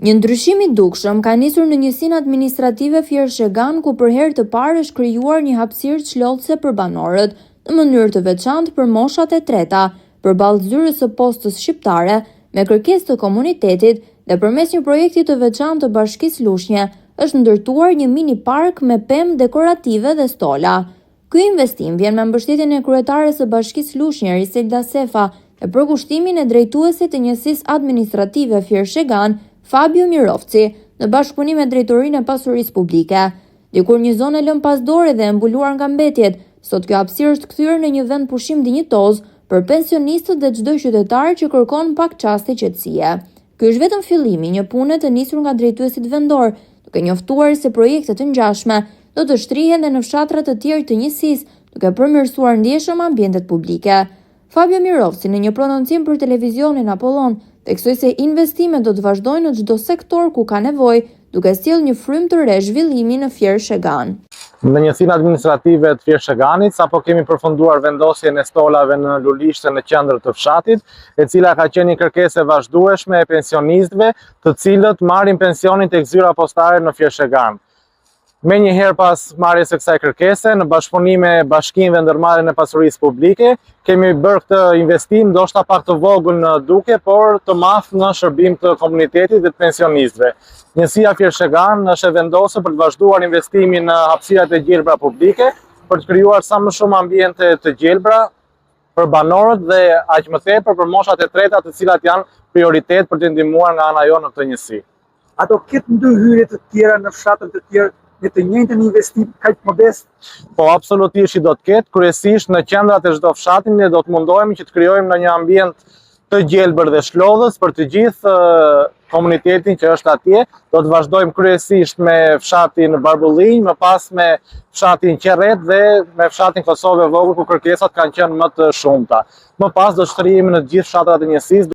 Një ndryshim i dukshëm ka nisur në njësinë administrative Fier-Shegan ku për herë të parë është krijuar një hapësirë çlodhëse për banorët, në mënyrë të veçantë për moshat e treta, përballë zyrës së Postës Shqiptare, me kërkesë të komunitetit dhe përmes një projekti të veçantë të Bashkisë Lushnje, është ndërtuar një mini park me pemë dekorative dhe stola. Ky investim vjen me mbështetjen e kryetares së Bashkisë Lushnje, Eriselda Sefa, dhe përkushtimin e drejtuesit të Njësisë Administrative Fier-Shegan, Fabio Mirovci, në bashkëpunim me Drejtorinë e Pasurisë Publike. Dikur një zonë e lënë pas dore dhe e mbuluar nga mbetjet, sot kjo hapësirë është kthyer në një vendpushim dinjitoz për pensionistët dhe çdo qytetar që kërkon pak çaste qetësie. Ky është vetëm fillimi i një pune të nisur nga drejtuesit vendorë, duke njoftuar se projekte të ngjashme do të shtrihen dhe në fshatra të tjerë të njësisë, duke përmirësuar ndjeshëm ambientet publike. Fabio Mirovci në një prononcim për televizionin Apollon, theksoi se investimet do të vazhdojnë në çdo sektor ku ka nevojë, duke sjellë një frymë të re zhvillimi në Fier-Shegan. Në njësinë administrative të Fier-Sheganit, sapo kemi përfunduar vendosjen e stolave në lulishte në qendër të fshatit, e cila ka qenë një kërkesë e vazhdueshme e pensionistëve, të cilët marrin pensionin tek zyra postare në Fier-Shegan. Menjëherë pas marrjes së kësaj kërkese, në bashkëpunim me Bashkinë dhe Ndërmarrjen e Pasurisë Publike, kemi bërë këtë investim, ndoshta pak të vogël në dukje, por të madh në shërbim të komunitetit dhe të pensionistëve. Njësia Fier-Shegan është e vendosur për të vazhduar investimin në hapësirat e gjelbra publike, për të krijuar sa më shumë ambiente të gjelbra për banorët dhe aq më tepër për moshat e treta, të cilat janë prioritet për të ndihmuar nga ana jonë në këtë njësi. A do ketë ndërhyrje të tjera në fshatra të tjerë me të njëjtën investim kaq modest? Po, absolutisht që do të ketë, kryesisht në qendrat e çdo fshati ne do të mundohemi që të krijojmë në një ambient të gjelbër dhe shlodhës për të gjithë komunitetin që është atje. Do të vazhdojmë kryesisht me fshatin Barbullinj, më pas me fshatin Qerret dhe me fshatin Kosovë e Vogël ku kërkesat kanë qenë më të shumta. Më pas do të shtrihemi në të gjithë fshatrat e njësisë.